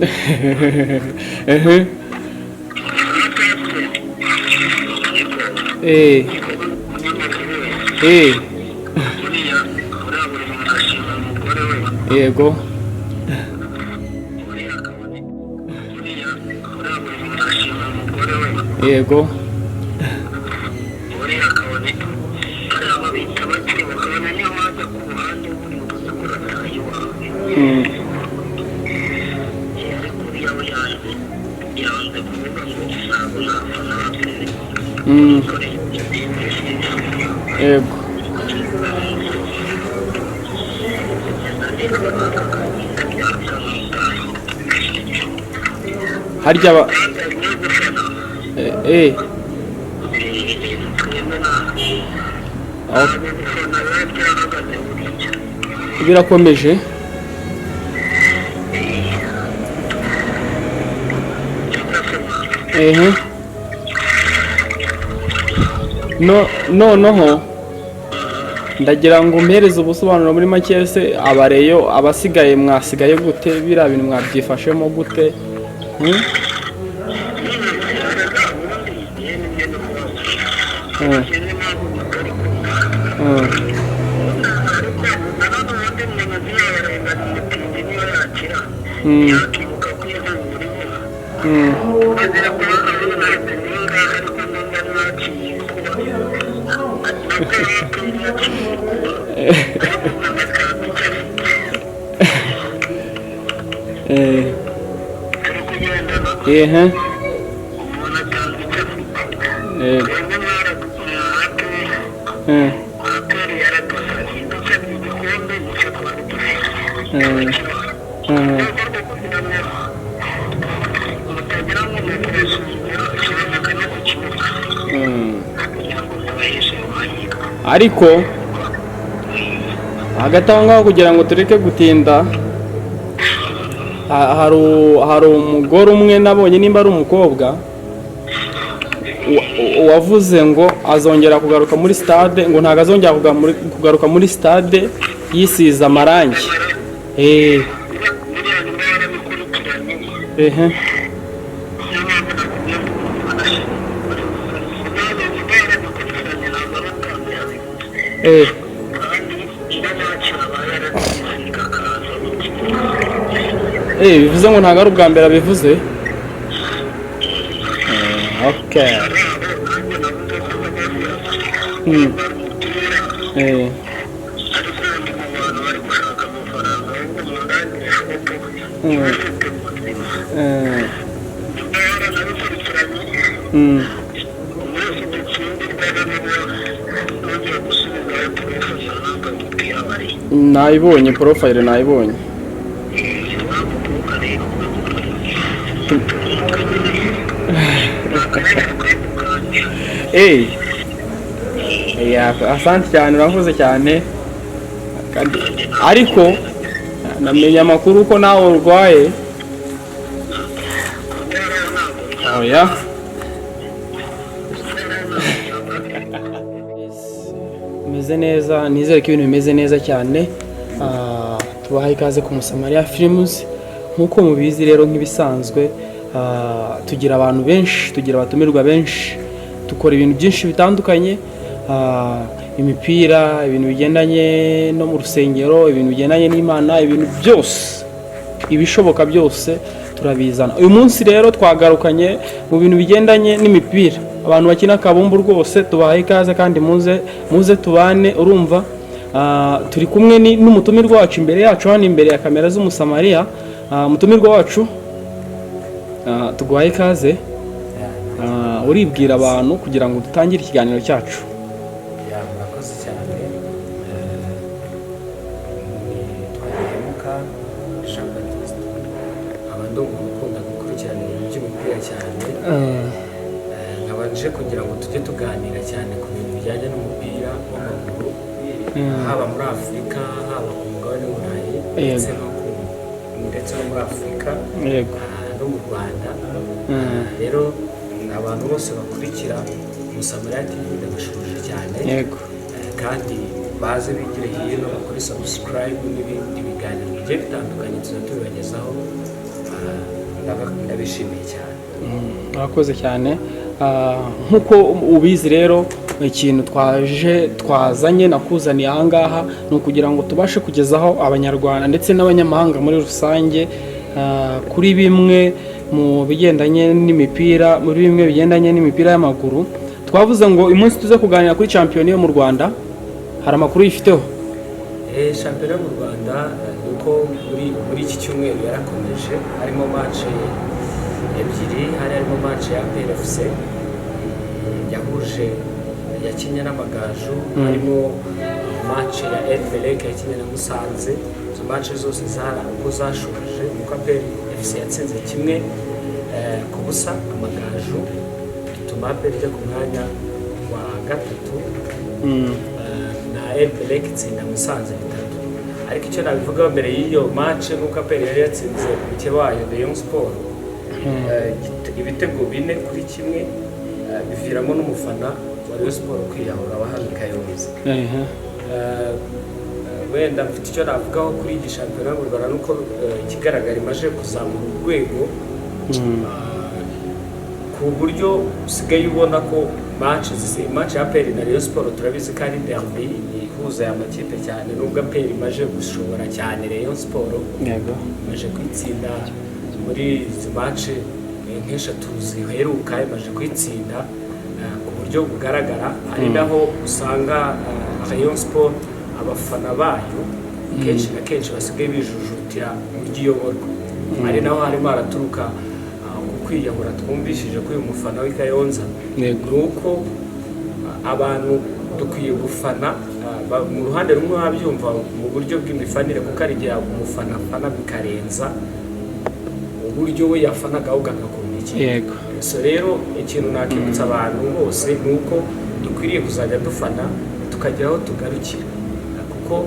Ehe. Eh. Eh. Yego. Yego. Mm. Mm. Yego. Harya ba eh eh. Aho- Birakomeje. Ehe. No, noneho ndagira ngo umpereze ubusobanuro muri make. Se abareyo abasigaye mwasigaye gute? Biriya bintu mwabyifashemo gute? Hmm? Hmm. Hmm. Hmm. Hmm. Eh. Ehe. Yego. Eh. Eh. Eh. Mm. Ariko hagati aho ngaho, kugira ngo tureke gutinda, hari umugore umwe nabonye, nimba ari umukobwa, wavuze ngo azongera kugaruka muri stade, ngo ntabwo azongera kugaruka muri stade yisize amarangi. Eh, ehe. Eh. Eh, bivuze ngo ntabwo ari ubwa mbere abivuze. Eh, okay. Mm. Eh. Mm. Eh. Mm. Nayibonye profile, nayibonye. Eh. Ya, asante cyane, urakoze cyane. Kandi ariko namenye amakuru ko nawe urwaye. Oya. Meze neza, nizere ko ibintu bimeze neza cyane. Ah, tubahaye ikaze ku Musamariya Films. Nk'uko mubizi rero, nk'ibisanzwe, tugira abantu benshi, tugira abatumirwa benshi, dukora ibintu byinshi bitandukanye, imipira, ibintu bigendanye no mu rusengero, ibintu bigendanye n'Imana, ibintu byose, ibishoboka byose turabizana. Uyu munsi rero twagarukanye mu bintu bigendanye n'imipira, abantu bakina akabumbu. Rwose tubahaye ikaze kandi muze muze tubane. Urumva, turi kumwe n'umutumirwa wacu imbere yacu hano, imbere ya kamera z'Umusamariya. Umutumirwa wacu, tuguhaye ikaze. Uribwira abantu kugira ngo dutangire ikiganiro cyacu. Ya, murakoze cyane. Nitwa Ntihemuka Jean Baptiste, nkaba ndi umuntu ukunda gukurikirana ibintu by'imipira cyane. Nkaba nje kugira ngo tujye tuganira cyane ku bintu bijyanye n'umupira w'amaguru, haba muri Afurika, haba ku mugabane w'Uburayi, ndetse no muri Afurika, no mu Rwanda. Rero abantu bose bakurikira Musamariya TV ndabashuje cyane. Kandi baze bigire hino bakore subscribe n'ibindi biganiro bigiye bitandukanye tuzajya tubibagezaho. Ndabishimiye cyane. Murakoze cyane. Nk'uko ubizi rero, ikintu twaje twazanye nakuzaniye ahangaha ni ukugira ngo tubashe kugezaho Abanyarwanda ndetse n'abanyamahanga muri rusange kuri bimwe mu bigendanye n'imipira, muri bimwe bigendanye n'imipira y'amaguru. Twavuze ngo uyu munsi tuze kuganira kuri shampiyona yo mu Rwanda. Hari amakuru yifiteho? Shampiyona yo mu Rwanda, ni uko muri iki cyumweru yarakomeje, harimo match ebyiri. Harimo match ya APR FC yahuje, yakinnye n'Amagaju, harimo match ya El Merreikh yakinnye na Musanze. Izo match zose zara uko zashoje nuko APR FC yatsinze 1-0 Amagaju, bituma APR ijya ku mwanya wa gatatu, na El Merreikh itsinda Musanze 3. Ariko icyo nabivugaho mbere y'iyo match nuko APR yari yatsinze umukeba wayo Rayon Sport ibitego 4-1, biviramo n'umufana wa Rayon Sport kwiyahura wa hano i Kayonza. Wenda mfite icyo navugaho kuri iyi shampiyona y'u Rwanda, nuko ikigaragara imaze kuzamura urwego, ku buryo usigaye ubona ko match ya APR na Rayon Sport, turabizi ko ari derby ihuza aya makipe cyane, nubwo APR imaze gushobora cyane Rayon Sport, imaze kuyitsinda muri izi match nk'eshatu ziheruka, imaze kuyitsinda ku buryo bugaragara. Ari naho usanga Rayon Sport abafana bayo kenshi na kenshi basigaye bijujutira uburyo iyoborwa, ari naho harimo haraturuka ku kwiyahura twumvishije ko uyu mufana w'i Kayonza. Ni uko abantu dukwiye gufana, mu ruhande rumwe wabyumva mu buryo bw'imifanire, kuko hari igihe umufana afana bikarenza uburyo we yafanaga ahubwo agakunda ikintu. So rero ikintu nakibutsa abantu bose ni uko dukwiriye kuzajya dufana tukagira aho tugarukira, kuko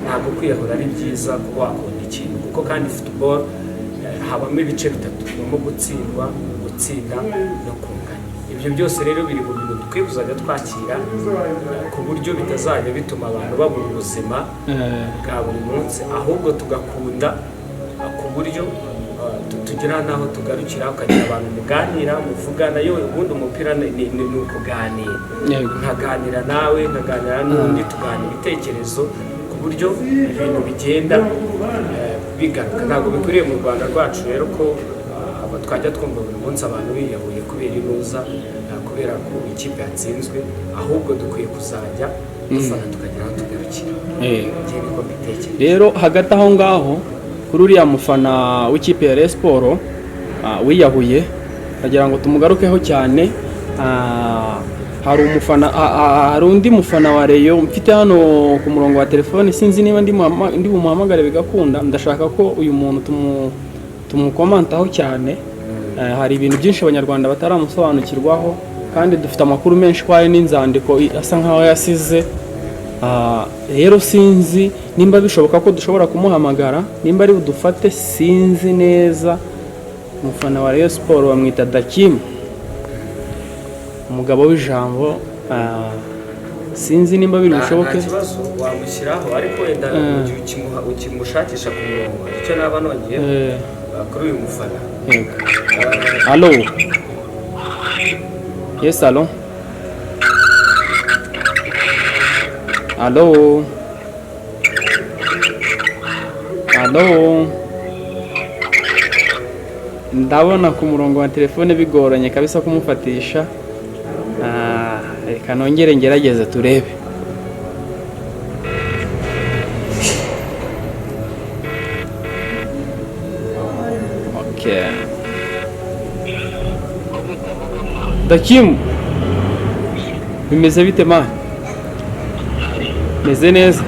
ntabwo kwiyahura ari byiza kuba wakunda ikintu, kuko kandi football habamo ibice bitatu: habamo gutsindwa, gutsinda no kunganya. Ibyo byose rero biri mu bintu dukwiye kuzajya twakira, ku buryo bitazajya bituma abantu babura ubuzima bwa buri munsi, ahubwo tugakunda ku buryo tugera n'aho tugarukira, ukagira abantu muganira, muvugana. Yewe, ubundi umupira ni ukuganira. Nkaganira nawe, nkaganira n'undi, tuganira ibitekerezo ku buryo ibintu bigenda bigaruka. Ntabwo bikwiriye mu Rwanda rwacu rero ko twajya twumva buri munsi abantu biyahuye kubera inuza, kubera ko ikipe yatsinzwe, ahubwo dukwiye kuzajya dufana tukagira aho tugarukira. Njye niko mbitekereza. Rero hagati aho ngaho, kuri uriya mufana w'ikipe ya Rayon Sport wiyahuye, ndagira ngo tumugarukeho cyane. Hari umufana, hari undi mufana wa Rayon mfite hano ku murongo wa telefone, sinzi niba ndi bumuhamagare bigakunda. Ndashaka ko uyu muntu tumukomantaho cyane. Hari ibintu byinshi Abanyarwanda bataramusobanukirwaho, kandi dufite amakuru menshi ko hari n'inzandiko asa nkaho yasize. Rero sinzi nimba bishoboka ko dushobora kumuhamagara, nimba ari budufate, sinzi neza. Umufana wa Rayon Sport bamwita Dakim, umugabo w'ijambo. Sinzi nimba biri bushoboke. Nta kibazo, wamushyiraho, ariko wenda mu gihe ukimushakisha ku murongo, icyo naba nongeyeho kuri uyu mufana. Yego. Allo, yes, allo, allo, allo. Ndabona ku murongo wa telefone bigoranye kabisa kumufatisha. Reka nongere ngerageze turebe. Okay. Dakimu, bimeze bite man? Meze neza.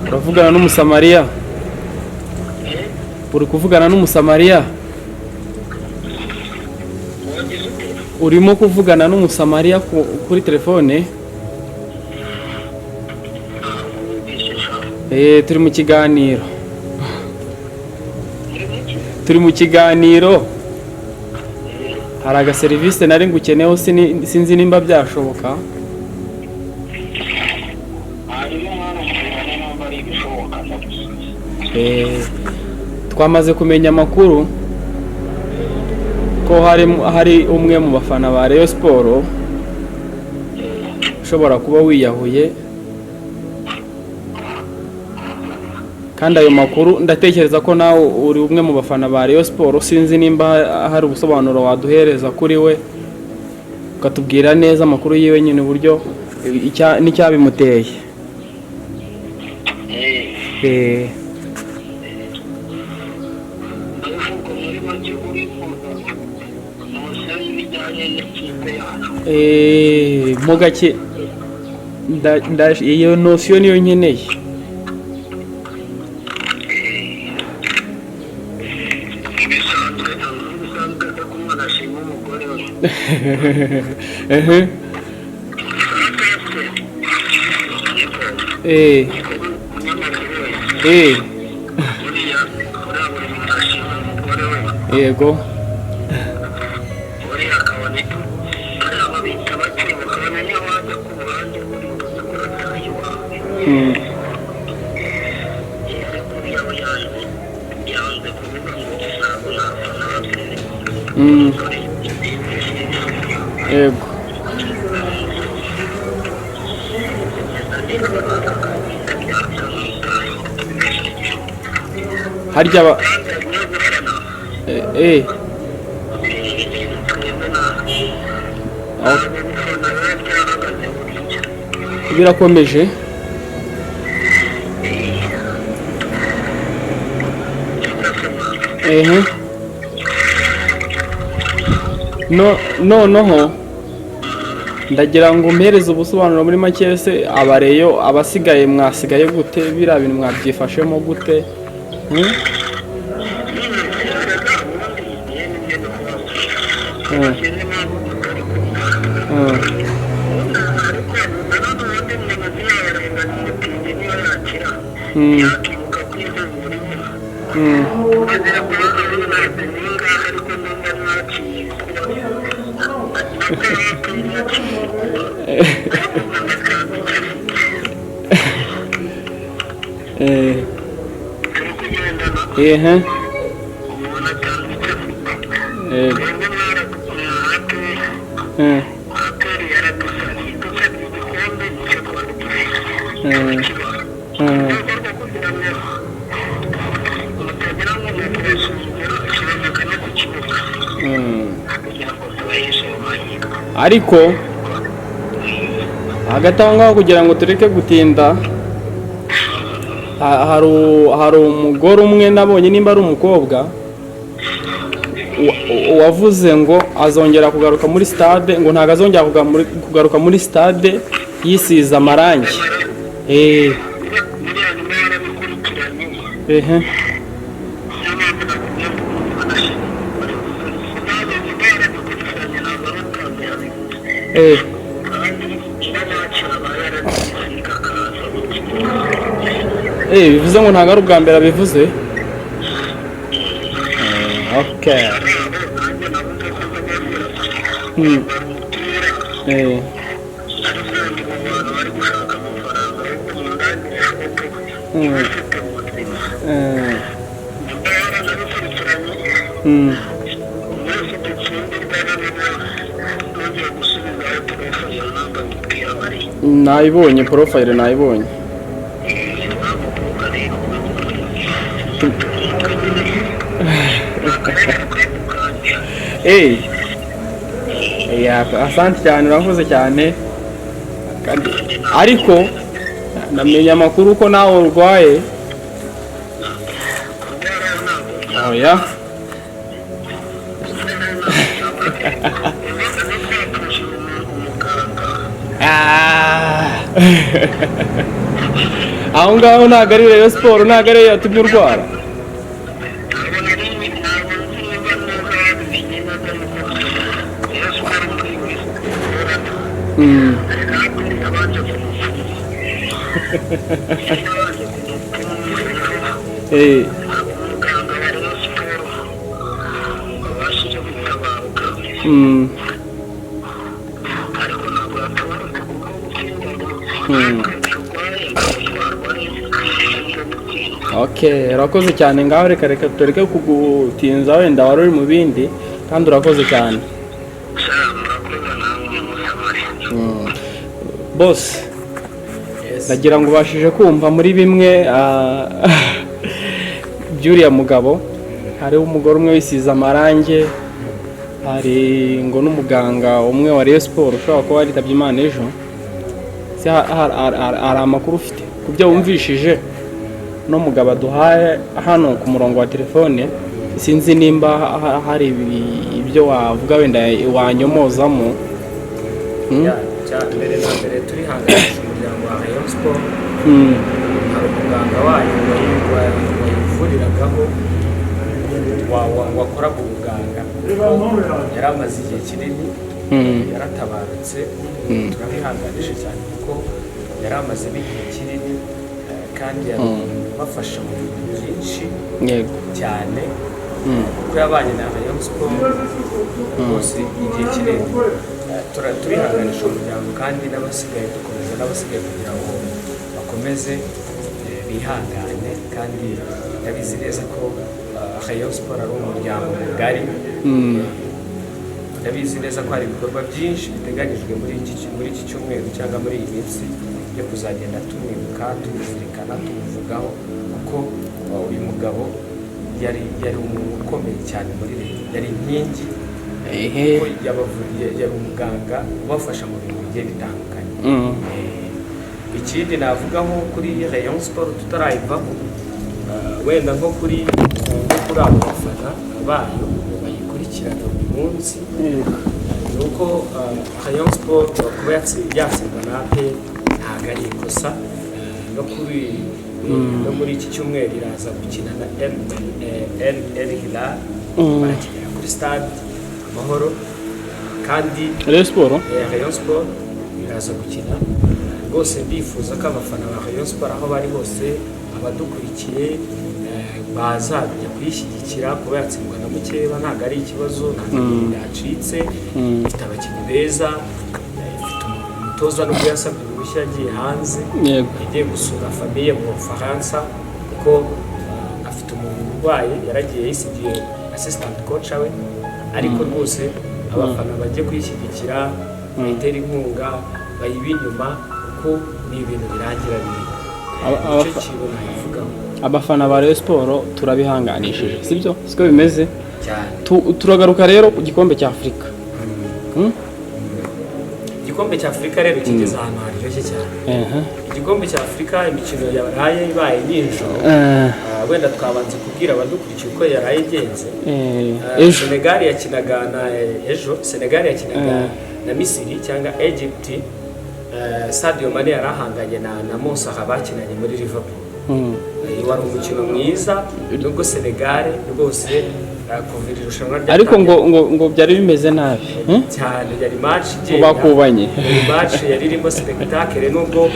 Uravugana n'Umusamariya, uri kuvugana n'Umusamariya, urimo kuvugana n'Umusamariya kuri telefone. Turi mu kiganiro, turi mu kiganiro. Hari agaserivisi nari ngukeneyeho, sinzi nimba byashoboka. Hanyuma mwana, mubibona nimba ari ibishoboka ndagusubiza. Twamaze kumenya amakuru ko hari umwe mu bafana ba Rayon Sport ushobora kuba wiyahuye, kandi ayo makuru ndatekereza ko nawe uri umwe mu bafana ba Rayon Sport. Sinzi nimba hari ubusobanuro waduhereza kuri we, ukatubwira neza amakuru yiwe nyine, uburyo n'icyabimuteye. Ndavuga muri make urifuza umusore ibijyanye n'ikipe yacu. Mo gake, iyo notion niyo nkeneye. Ibisanzwe ko umwana ashima umugore we. Ehe. Umunyamakuru we, buriya buri muntu ashima umugore we. Yego. Buriya akabona bariya babita bake, bakabona niyo wajya ku ruhande buri buze kurataha iwawe. Ariko uriya we yanze kuvuga ngo ntabwo nafana bafite. Yego. Harya ba birakomeje. Ehe, no noneho ndagira ngo umpereze ubusobanuro muri make. Se abareyo abasigaye mwasigaye gute? Biriya bintu mwabyifashemo gute? Hmm? Ehe. Yego. Ariko hagati aho ngaho, kugira ngo tureke gutinda, hari umugore umwe nabonye, nimba ari umukobwa, wavuze ngo azongera kugaruka muri stade, ngo ntabwo azongera kugaruka muri stade yisize amarangi. Ehe. Bivuze ngo ntabwo ari ubwa mbere abivuze. Okay. Nayibonye profile, nayibonye. Ya, asante cyane, urakoze cyane. Kandi ariko namenye amakuru ko nawe urwaye. Oya. Ah. Aho ngaho ntabwo ari Rayon Sport, ntabwo ariyo yatumye urwara. Okay, urakoze cyane. Ngaho reka tureke kugutinza, wenda wari uri mu bindi, kandi urakoze cyane. Sha, murakoze namwe, musamari. Boss. Yes. Ndagira ngo ubashije kumva muri bimwe by'uriya mugabo. Hariho umugore umwe wisize amarange, hari ngo n'umuganga umwe wa Rayon Sport ushobora kuba yaritabye Imana ejo. Se hari amakuru ufite ku byo wumvishije no mugabo aduhaye hano ku murongo wa telefone? Sinzi nimba hari ibyo wavuga, wenda wanyomozamo. Ya, cya mbere na mbere turihanganisha umuryango wa Rayon Sport. Hari umuganga wayo wayivuriragaho, wakoraga ubuganga, yari amaze igihe kinini, yaratabarutse. Turabihanganisha cyane kuko yari amazemo igihe kinini, kandi yari ubafasha mu bintu byinshi cyane, kuko yabanye na Rayon Sport rwose igihe kinini. Turihanganisha umuryango kandi n'abasigaye, dukomeza n'abasigaye kugira ngo bakomeze bihangane, kandi ndabizi neza ko Rayon Sport ari umuryango mugari. Ndabizi neza ko hari ibikorwa byinshi biteganyijwe muri iki cyumweru cyangwa muri iyi minsi byo kuzagenda tumwibuka, tumuzirikana, tumuvugaho, kuko uyu mugabo yari umuntu ukomeye cyane muri leta, yari inkingi, kuko yari umuganga ubafasha mu bintu bigiye bitandukanye. Ikindi navuga nko kuri Rayon Sport tutarayivaho, wenda nko kuri abo bafana bayo bayikurikirana buri munsi, ni uko Rayon Sport kuba yatsindwa na APR ntabwo ari ikosa. No muri iki cyumweru iraza gukina na El Hilal, barakinira kuri Stade Amahoro kandi Rayon Sport. Rayon Sport iraza gukina. Rwose ndifuza ko abafana ba Rayon Sport aho bari hose, abadukurikiye, bazajya kuyishyigikira. Kuba yatsindwa na mukeba ntabwo ari ikibazo, ntabwo yacitse. Ifite abakinnyi beza, ifite umutoza, nubwo yasabye uruhushya yagiye hanze, yagiye gusura famille mu Bufaransa kuko afite umuntu urwaye, yaragiye yisigiye assistant coach we. Ariko rwose abafana bajye kuyishyigikira, bayitere inkunga, bayibe inyuma, kuko ni ibintu birangira biri nicyo kintu nabivugaho. Abafana ba Rayon Sport turabihanganishije, sibyo? Siko bimeze? Cyane. Turagaruka rero ku gikombe cya Afurika. Igikombe cya Afurika rero kigeze ahantu haryoshye cyane. Igikombe cya Afurika, imikino yaraye ibaye nijoro. Wenda twabanza kubwira abadukurikiye uko yaraye igenze. Ejo. Senegal yakinaga na, ejo Senegal yakinaga na Misiri cyangwa Egypt. Sadio Mane yari ahanganye na Mo Salah bakinanye muri Liverpool. Wari umukino mwiza, nubwo Senegal rwose kuva iri rushanwa Ariko ngo ryatangira ngo byari bimeze nabi. Cyane, yari match Ngo igenda. Bakubanye. Yari match yari irimo spectacle, nubwo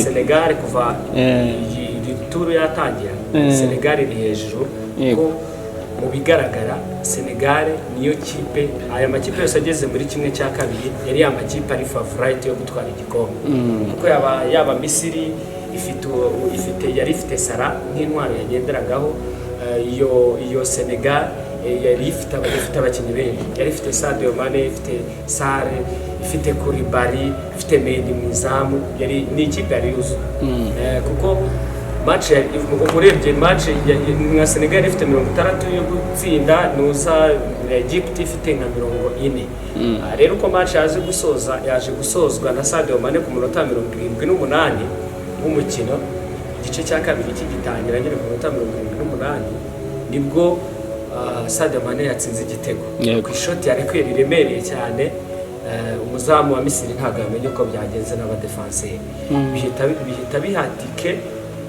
Senegal kuva iyi tour yatangira, Senegal iri hejuru, ko mu bigaragara Senegal niyo kipe. Aya makipe yose ageze muri 1/2 yari ya makipe ari favorite yo gutwara igikombe, kuko yaba Misiri ifite yari ifite Salah nk'intwaro yagenderagaho. Iyo Senegal yari ifite abakinnyi benshi, yari ifite Sadio Mane, ifite Sarr, ifite Koulibaly, ifite Mendy mu izamu, yari ni ikipe yari yuzuye. Kuko match urebye match nka Senegal ifite 60 yo gutsinda, nuza Egypt ifite nka 40. Rero uko match yaje gusoza, yaje gusozwa na Sadio Mane ku munota 78 w'umukino, igice cya kabiri kigitangira nyine, ku munota 78 nibwo Sadio Mane yatsinze igitego ku ishoti yarekuye riremereye cyane. Umuzamu wa Misiri ntabwo yamenye uko byagenze n'abadefanseri, bihita bihatike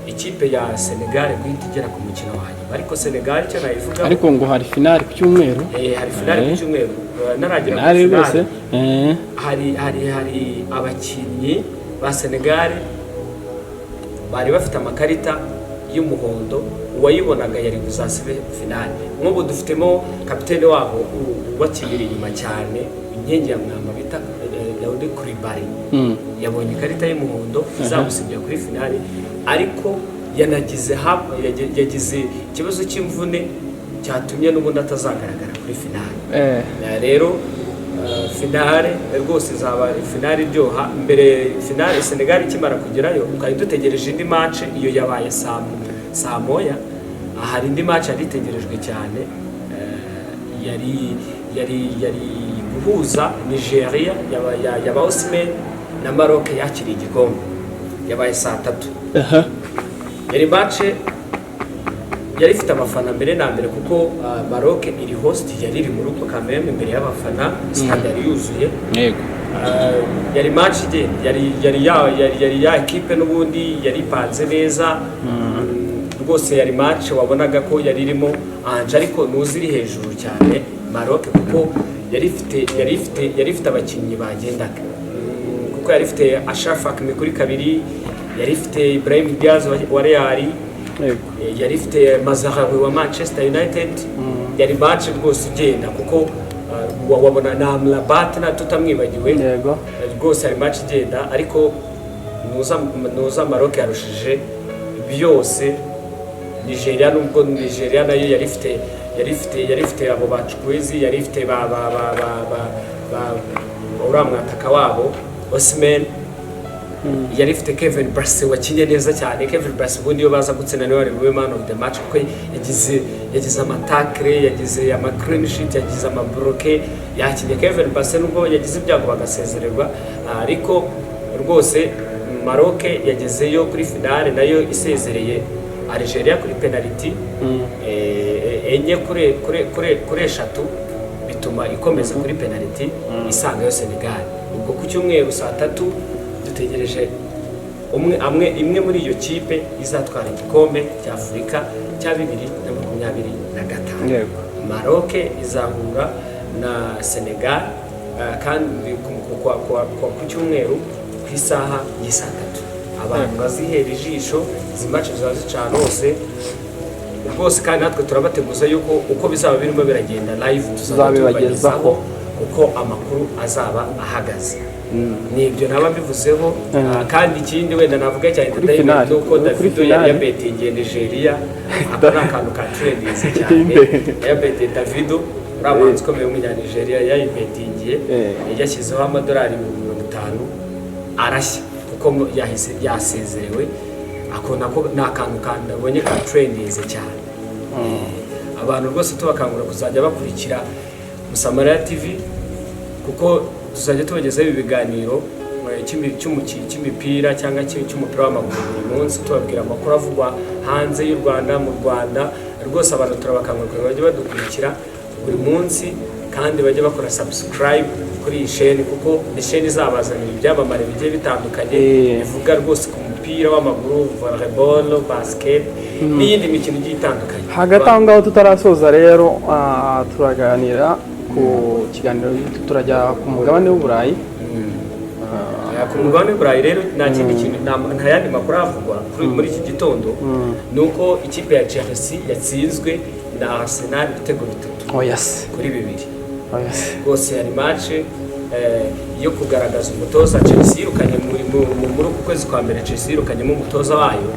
ikipe ya Senegal guhita igera ku mukino wa nyuma. Ariko Senegal icyo nayivugaho, Ariko ngo hari finale ku cyumweru. Hari finale ku cyumweru. Naragera ku Finale rwose. finale, hari abakinnyi ba Senegal bari bafite amakarita y'umuhondo, uwayibonaga yari buzasibe finale. Nk'ubu dufitemo kapitene wabo ubakinira inyuma cyane, inkingi ya mwamba bita Daoud Coulibaly, yabonye ikarita y'umuhondo izamusibya kuri finale, ariko Yanagize yagize ikibazo cy'imvune cyatumye n'ubundi atazagaragara kuri finale. Rero finale rwose izaba finale iryoha. Mbere finale Senegal ikimara kugerayo, twari dutegereje indi match. Iyo yabaye saa 1. Hari indi match yari itegerejwe cyane, yari guhuza Nigeria yaba Osimhen na Maroc yakiriye igikombe. Yabaye saa 3. Yari match yari ifite abafana mbere na mbere, kuko Maroc iri host, yari iri mu rugo kameme, imbere y'abafana, stade yari yuzuye. Yari match igenda, yari ya ekipe n'ubundi yari ipanze neza. Rwose yari match wabonaga ko yari irimo anje, ariko nuzi iri hejuru cyane Maroc, kuko yari ifite abakinnyi bagendaga, kuko yari ifite Achraf Hakimi kuri kabiri, yari ifite Ibrahim Diaz wa Real, yari ifite Mazraoui wa Manchester United. Yari match rwose igenda, kuko wabona na Amrabat na tutamwibagiwe. Rwose hari match igenda, ariko nuza Maroc yarushije byose Nigeria, nubwo Nigeria nayo yari ifite abo bacukwezi, yari ifite ba uriya mwataka wabo Osimhen, yari ifite Kevin Bassey wakinye neza cyane. Kevin Bassey ubundi iyo baza gutsinda niwe wari bube man of the match, kuko yagize ama tackle, yagize ama clean sheet, yagize ama block. Yakinye Kevin Bassey, nubwo yagize ibyago bagasezererwa, ariko rwose Maroc yagezeyo kuri finale, nayo isezereye Algeria kuri penalty enye kuri eshatu, bituma ikomeza kuri penalty isangayo Senegal. Ubwo ku cyumweru saa 3 dutegereje umwe amwe imwe muri iyo kipe izatwara igikombe cya Afurika cya 2025. Maroc izahura na Senegal, kandi ku cyumweru ku isaha y'isaa 3. Abantu bazihera ijisho izi match zizaba zicana hose rwose, kandi natwe turabateguza yuko uko bizaba birimo biragenda live tuzaba Tuzabibagezaho. tubagezaho uko amakuru azaba ahagaze. Ni ibyo naba mbivuzeho. Kandi ikindi wenda navuga cyane Kuri entertainment finale. ni uko Kuri Davido finale. yari yabetingiye Nigeria. Ako ni akantu ka trendinze cyane. Yabetingiye Davido, uriya muhanzi ukomeye w'umunyanigeria, yayibetingiye. Yashyizeho amadolari 50,000, arashya kuko yahise yasezerewe. Ako nako ni akantu nabonye ka trendinze cyane. Abantu rwose tubakangurira kuzajya bakurikira Musamariya TV, kuko tuzajya tubagezaho ibi biganiro cy'imipira cyangwa cy'umupira w'amaguru buri munsi, tubabwira amakuru avugwa hanze y'u Rwanda, mu Rwanda. Rwose abantu turabakangurira kugira ngo bajye badukurikira buri munsi, kandi bajye bakora subscribe kuri iyi sheni, kuko ni sheni izabazanira ibyamamare bigiye bitandukanye bivuga rwose ku mupira w'amaguru, volleyball, basket n'iyindi mikino igiye itandukanye. Hagati aho ngaho tutarasoza rero, turaganira ku kiganiro, turajya ku mugabane w'Uburayi. Ku mugabane w'Uburayi rero nta kindi kintu, nta yandi makuru avugwa muri iki gitondo, ni uko ikipe ya Chelsea yatsinzwe na Arsenal ibitego bitatu Oya se! kuri bibiri. Oya se! Rwose yari match yo kugaragaza umutoza Chelsea yirukanye muri uku kwezi kwa mbere. Chelsea yirukanyemo umutoza wayo,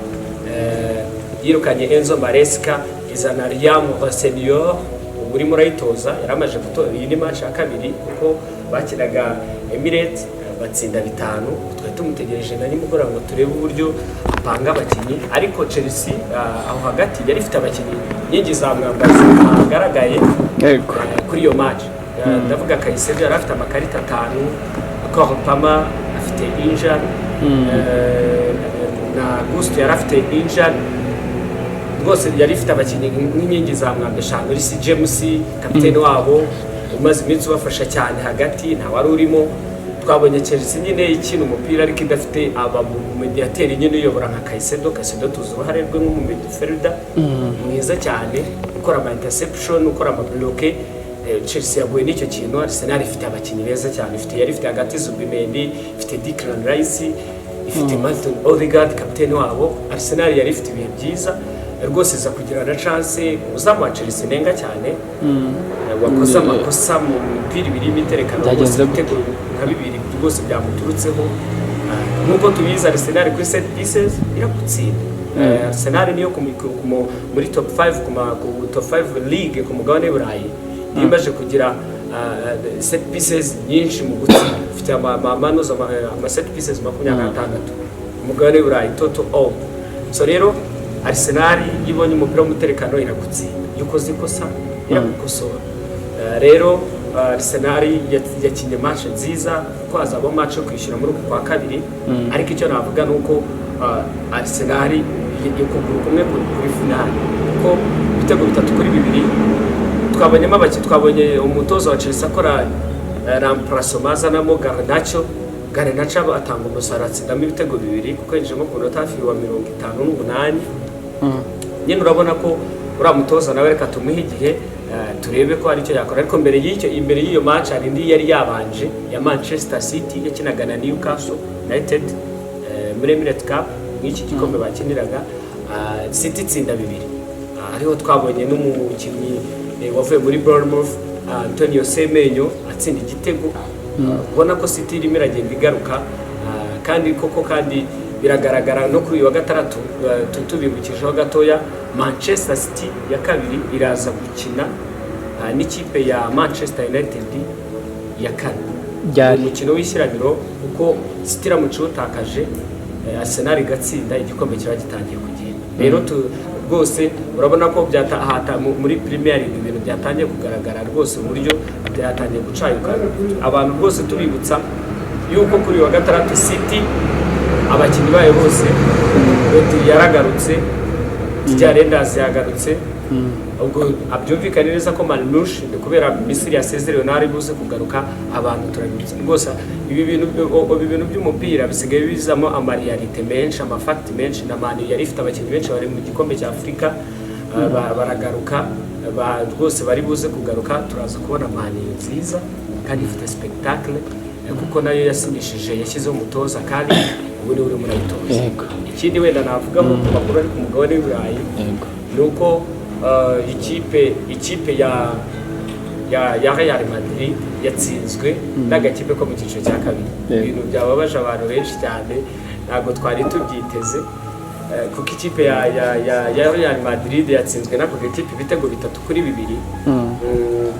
yirukanye Enzo Maresca, izana Liam Rosenior ubu urimo urayitoza. Yari amaze gutora, iyi ni match ya kabiri, kuko bakinaga Emirates batsinda bitanu. Twari tumutegereje na nimugoroba ngo turebe uburyo apanga abakinnyi, ariko Chelsea aho hagati yari ifite abakinnyi inkingi za mwambazi hagaragaye kuri iyo match. Ndavuga Caicedo yari afite amakarita atanu, Cole Palmer afite injury, na Gusto yari afite injury. Rwose yari ifite abakinnyi nk'inkingi za mwamba eshanu. Reece James kapiteni wabo umaze iminsi ubafasha cyane hagati nta wari urimo. Twabonye Chelsea nyine ikina umupira ariko idafite abamediateri nyine uyobora nka Caicedo. Caicedo tuzi uruhare rwe nk'umumidfielder mwiza cyane, ukora ama interception, ukora ama block. Chelsea yaguye n'icyo kintu. Arsenal ifite abakinnyi beza cyane, yari ifite hagati Zubimendi, ifite Declan Rice, ifite Martin Odegaard kapiteni wabo. Arsenal yari ifite ibihe byiza rwose, iza kugira na chance. Umuzamu wa Chelsea nenga cyane, wakoze amakosa mu mipira ibiri y'imiterekano rwose, Byagenze gute? ibitego nka bibiri rwose byamuturutseho. Nk'uko tubizi, Arsenal kuri set pieces iragutsinda. Arsenal niyo muri top 5 ku top 5 league ku mugabane w'i Burayi, niyo imaze kugira set pieces nyinshi mu gutsinda. Ifite ama set pieces 26 umugabane w'i Burayi total all. So rero Arsenal iyo ibonye umupira w'umutekano iragutsinda, iyo ukoze ikosa iragukosora. Rero Arsenal yakinnye match nziza, kuko hazaba match yo kwishyura muri uku kwa kabiri. Ariko icyo navuga ni uko Arsenal ukuguru kumwe kuri finale, kuko ibitego 3-2 twabonyemo abakinnyi. Twabonye umutoza wa Chelsea akora remplacement, azanamo Garnacho. Garnacho atanga umusaruro, atsindamo ibitego bibiri kuko yinjiyemo ku munota hafi wa 58. Nyine urabona ko uriya mutoza nawe reka tumuhe igihe, turebe ko hari icyo yakora. Ariko mbere y'icyo, imbere y'iyo match hari indi yari yabanje ya Manchester City yakinaga na Newcastle United muri Emirates Cup, nk'iki gikombe bakiniraga. City itsinda bibiri. Hariho twabonye n'umukinnyi wavuye muri Bournemouth, Antonio Semenyo, atsinda igitego. Ubona ko City irimo iragenda igaruka, kandi koko kandi biragaragara no kuri uyu wa gatandatu. Tubibukijeho gatoya, Manchester City ya kabiri iraza gukina n'ikipe ya Manchester United ya kane. Ryari? Umukino w'ishyiraniro, kuko City iramutse iwutakaje, Arsenal igatsinda, igikombe kiba gitangiye kugenda. Rero rwose urabona ko muri Premier League ibintu byatangiye kugaragara rwose, uburyo byatangiye gucayuka. Abantu rwose tubibutsa yuko kuri uyu wa gatandatu City abakinnyi bayo bose, Rodri yaragarutse, Tijjani Reijnders yagarutse. Ubwo abyumvikane neza ko Marmoush, ni kubera Misiri yasezerewe, ntari buze kugaruka. Abantu turabibutsa rwose ibi bintu by'umupira bisigaye bizamo ama réalité menshi, ama facts menshi. Na Man U yari ifite abakinnyi benshi bari mu gikombe cya Afurika, baragaruka, rwose bari buze kugaruka. Turaza kubona Man U nziza kandi ifite spectacle, kuko nayo yasinyishije, yashyizeho umutoza kandi ubu niwe urimo urayitoza. Ikindi wenda navugaho ku makuru ari ku mugabane w'i Burayi ni uko ikipe ya Real Madrid yatsinzwe n'agakipe ko mu cyiciro cya kabiri. Ibintu byababaje abantu benshi cyane, ntabwo twari tubyiteze, kuko ikipe ya Real Madrid yatsinzwe n'ako gakipe ibitego 3-2,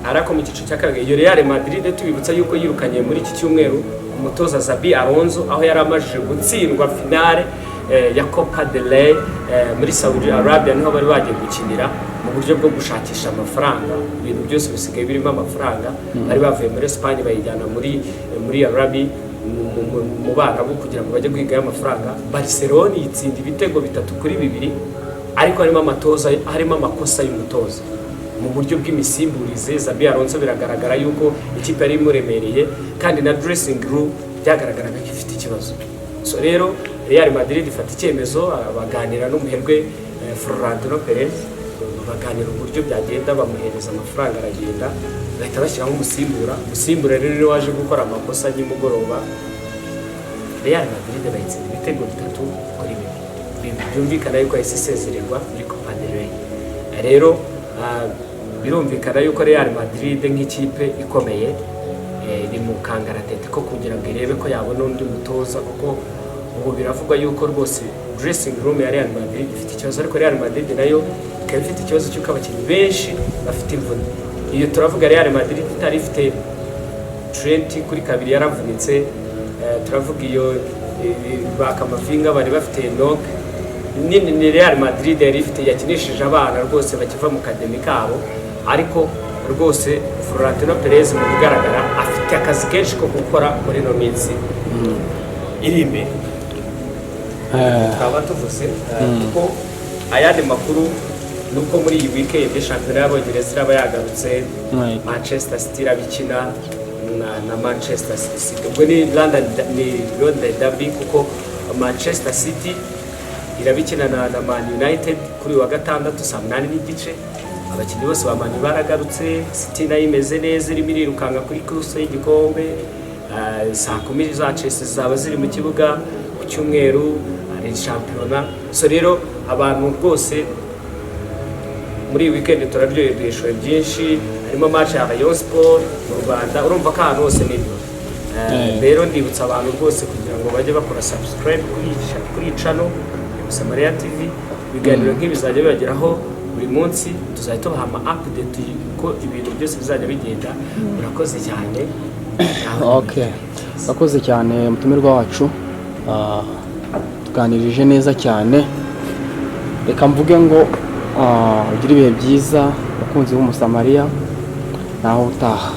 ariko mu cyiciro cya kabiri. Iyo Real Madrid tubibutsa yuko yirukanye muri iki cyumweru umutoza Xabi Alonso, aho yari amajije gutsindwa finale ya Copa del Rey muri Saudi Arabia, niho bari bagiye gukinira mu buryo bwo gushakisha amafaranga. Ibintu byose bisigaye birimo amafaranga. Bari bavuye muri Espagne bayijyana muri Arabia, mu Barabu, kugira ngo bajye guhigayo amafaranga. Barcelona yitsinda ibitego 3-2, ariko harimo amatoza, harimo amakosa y'umutoza mu buryo bw'imisimburize. Xabi Alonso biragaragara yuko ikipe yari imuremereye, kandi na dressing room byagaragaraga ko ifite ikibazo. So rero Real Madrid ifata icyemezo, baganira n'umuherwe Florentino Perez, baganira uburyo byagenda, bamuhereza amafaranga aragenda, bahita bashyiraho umusimbura. Umusimbura rero niwe waje gukora amakosa nimugoroba, Real Madrid bayitsinda ibitego 3-2. Byumvikana yuko yahise isezererwa muri Copa del Rey. Rero birumvikana yuko Real Madrid nk'ikipe ikomeye iri mu kangaratete ko kugira ngo irebe ko yabona undi mutoza, kuko ubu biravugwa yuko rwose dressing room ya Real Madrid ifite ikibazo. Ariko Real Madrid nayo ikaba ifite ikibazo cy'uko abakinnyi benshi bafite imvune. Iyo turavuga Real Madrid itari ifite Trent kuri kabiri yaravunitse, turavuga iyo ba Camavinga bari bafite nok nini. Ni Real Madrid yari ifite, yakinishije abana rwose bakiva mu academy kabo. Ariko rwose Florentino Perez mu bigaragara afite akazi kenshi ko gukora muri ino minsi iri imbere. Twaba tuvuze kuko ayandi makuru ni uko muri iyi weekend shampiyona y'Abongereza iraba yagarutse. Manchester City irabikina na Manchester City, ubwo ni London, ni London Derby, kuko Manchester City irabikina na Man United kuri uyu wa gatandatu saa 8:30. Abakinnyi bose ba Man U baragarutse. City nayo imeze neza, irimo irirukanka kuri course y'igikombe. Saa 10 za Chelsea zaba ziri mu kibuga ku cyumweru, hari shampiyona. So rero abantu rwose muri iyi weekend turaryohewe, duhishuwe byinshi, harimo match ya Rayon Sport mu Rwanda. Urumva ko ahantu hose ni ibyo. Rero ndibutsa abantu rwose kugira ngo bajye bakora subscribe kuri iyi channel. Musamariya TV. Ibiganiro nk'ibi bizajya bibageraho buri munsi, tuzajya tubaha ama update uko ibintu byose bizajya bigenda. Murakoze cyane. Okay, urakoze cyane mutumirwa wacu. Tuganirije neza cyane. Reka mvuge ngo ugire ibihe byiza, bakunzi b'Umusamariya, naho utaha.